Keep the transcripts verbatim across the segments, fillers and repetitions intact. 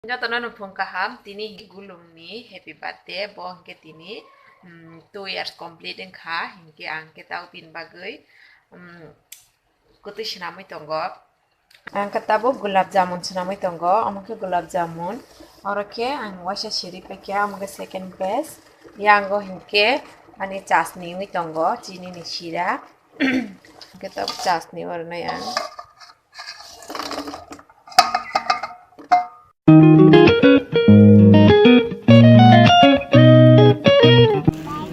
Jotono nukhung kaham, tini hinkhe Gulumni happy birthday, bo hinkhe tini, mm, two years complete wngkha, hinkhe ang khe tao bini bagwi, mm, kwtwi swnamwi tongo. Ang khe tabuk gulab jamun swnamwi tongo, omo khe gulab jamun. Oro khe ang waisa siri paikha, omo khe second batch. Yango hinkhe ani chasni wngwi tongo, chini ni sira. Hinkhe tabuk chasni orwnai ang.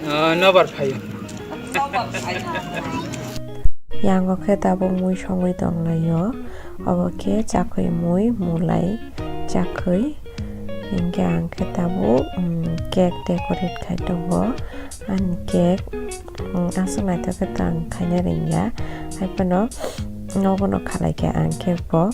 Ah, nobar phaio. Yango khe tabuk mui songwi tonglaio. Obo khe chakhwi mui, mulai chakhwi. Hinkhe ang khe tabuk, um, cake decorate khai tongo. Ani cake, um, aswk naithok khe tang khaina rwngya. Haiphano nogono khalai khe ang cake bo.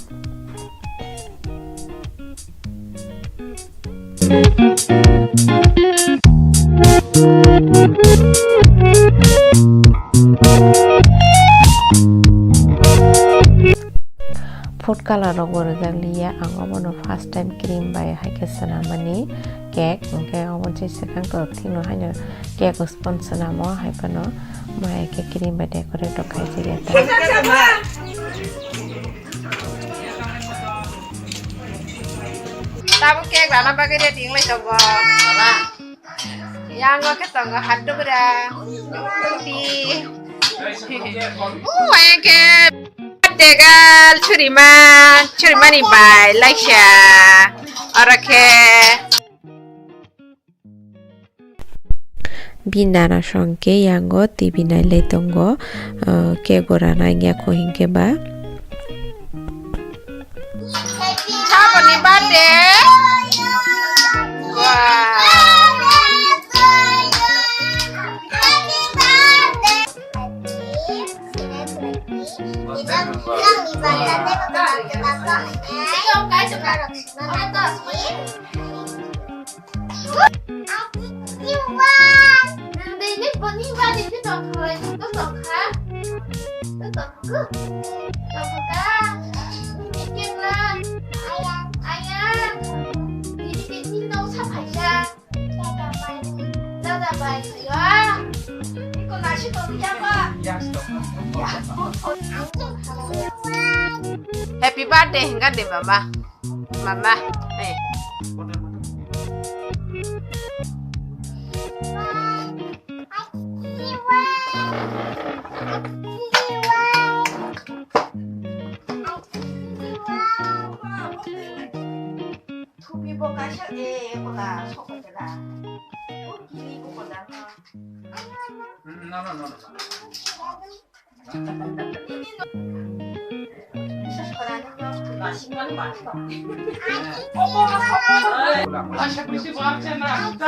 Food color rok bo rwjak liya, ang obono first time cream bai hai khe swnamani cake, hwnkhe obo je swkang kwrwk thikno haino cake sponge swnamo, hai phano mai khe cream bai decorate rok khai jagya. Tabuk cake rana bagwi ready wnglai tongo. Yango khe tongo handukra. Pi. Uwa khe tegal churima, churimani bai laisa. Oro khe. Bini nana song khe yango T V nailai tongo, ah, cake o rana wngya kho hinkhe ba. Saboni birthday. Wow. Happy birthday, hingga de mama. Mama, eh. Thupi bo kaisa, eh, kola, sokotela. O kiri ko kola, no. No, no, no, no. Happy birthday to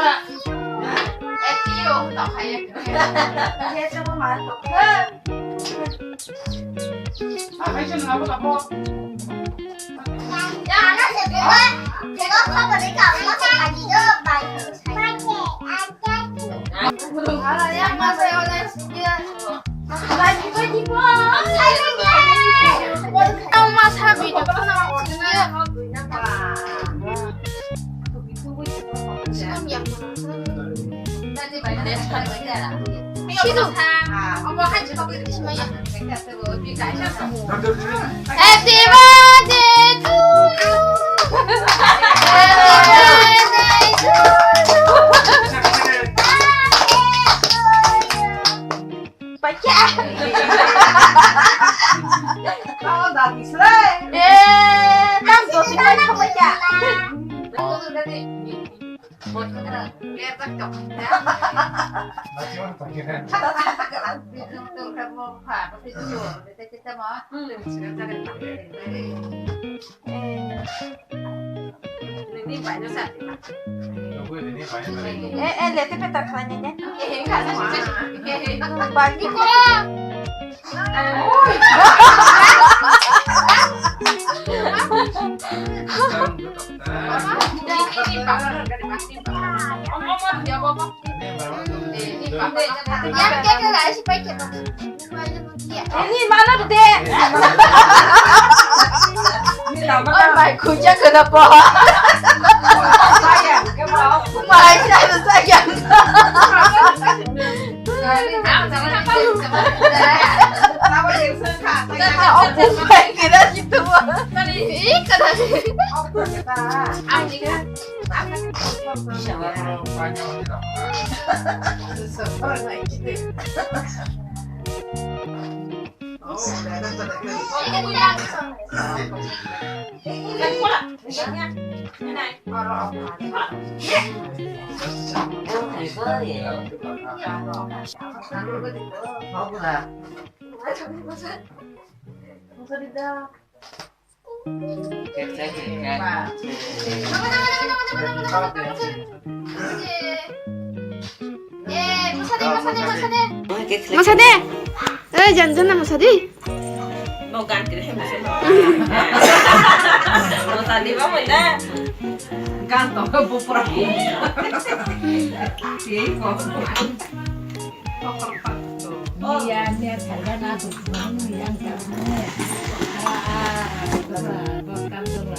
you. Happy birthday to you. Pacha. Kau dah bisa. Eh, tam tu sih pacha. Eh, eh, lete peta khwlai nai de. Bagi ko. Ni mana tu de. Oi, bai, kuja kena po. Masa de. Eh, jangan, jangan masa de. Mau ganti deh, masa de. Mau tadi mau mana? Ganti ke bupura. Iya, kok. Iya, niat harga nafsu, yang kamu. Ah, ah, coba, coba, coba.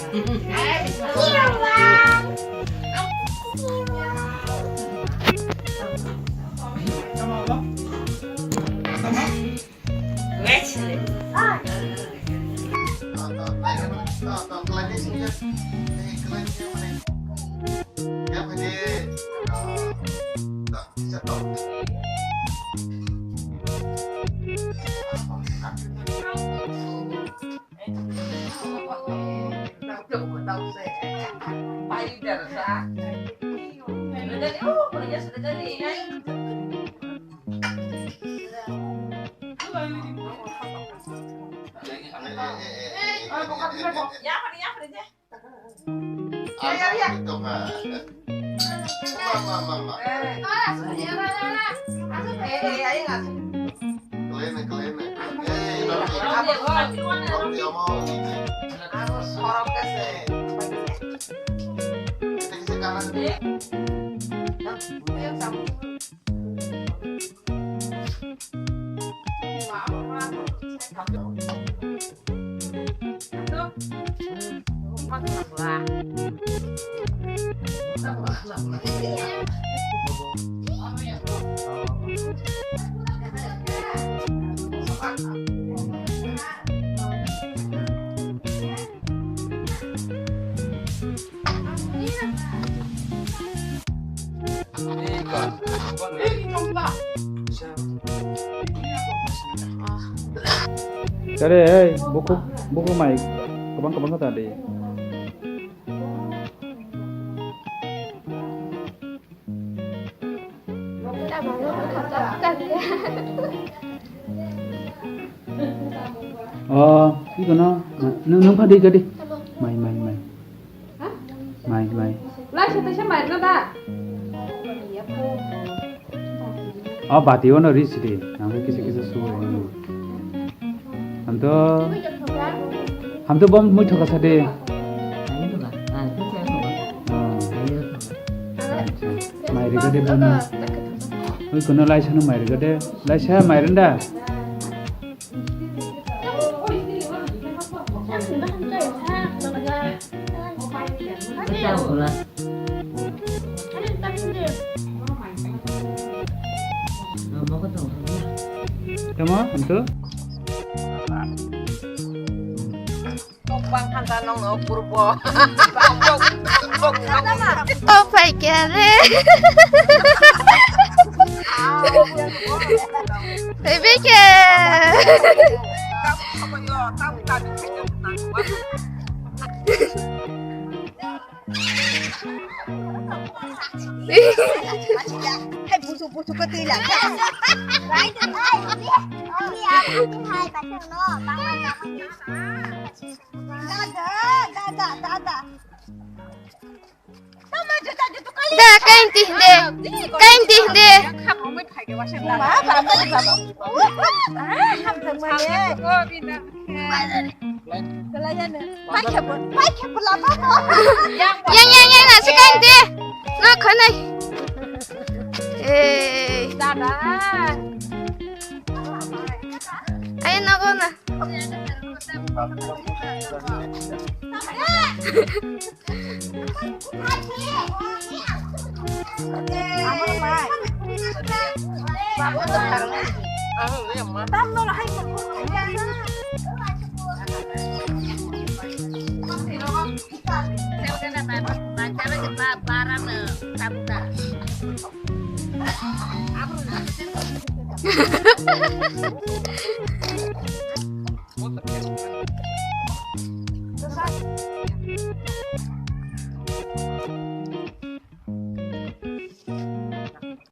Tare, hey, buku, buku mai, kobang kobang kata deh. Oh, iko no, nung, nung pha dei ka dei. Mai, mai, mai. Mai, mai. Lai sa taisa mai na da. Oh, bati ono ri sidi. Nang kisa kisa su. Hamto, hamto bom mui thoka sade. Mai rega de bono. Ui kono laisa no mai rega de. Laisa mai renda. Tama, anto? Tokbang khanda nongno purbo. Oh, pai kya re? Pai kya? Hai busu busu ke tui lah. Hai hai hai hai pasang no bang bang bang. Dada dada dada. Da kain tih de. Kain tih de. Yang yang yang nasi kain tih. Nak khanai. Eh. Ayo nago na. Tabuk da.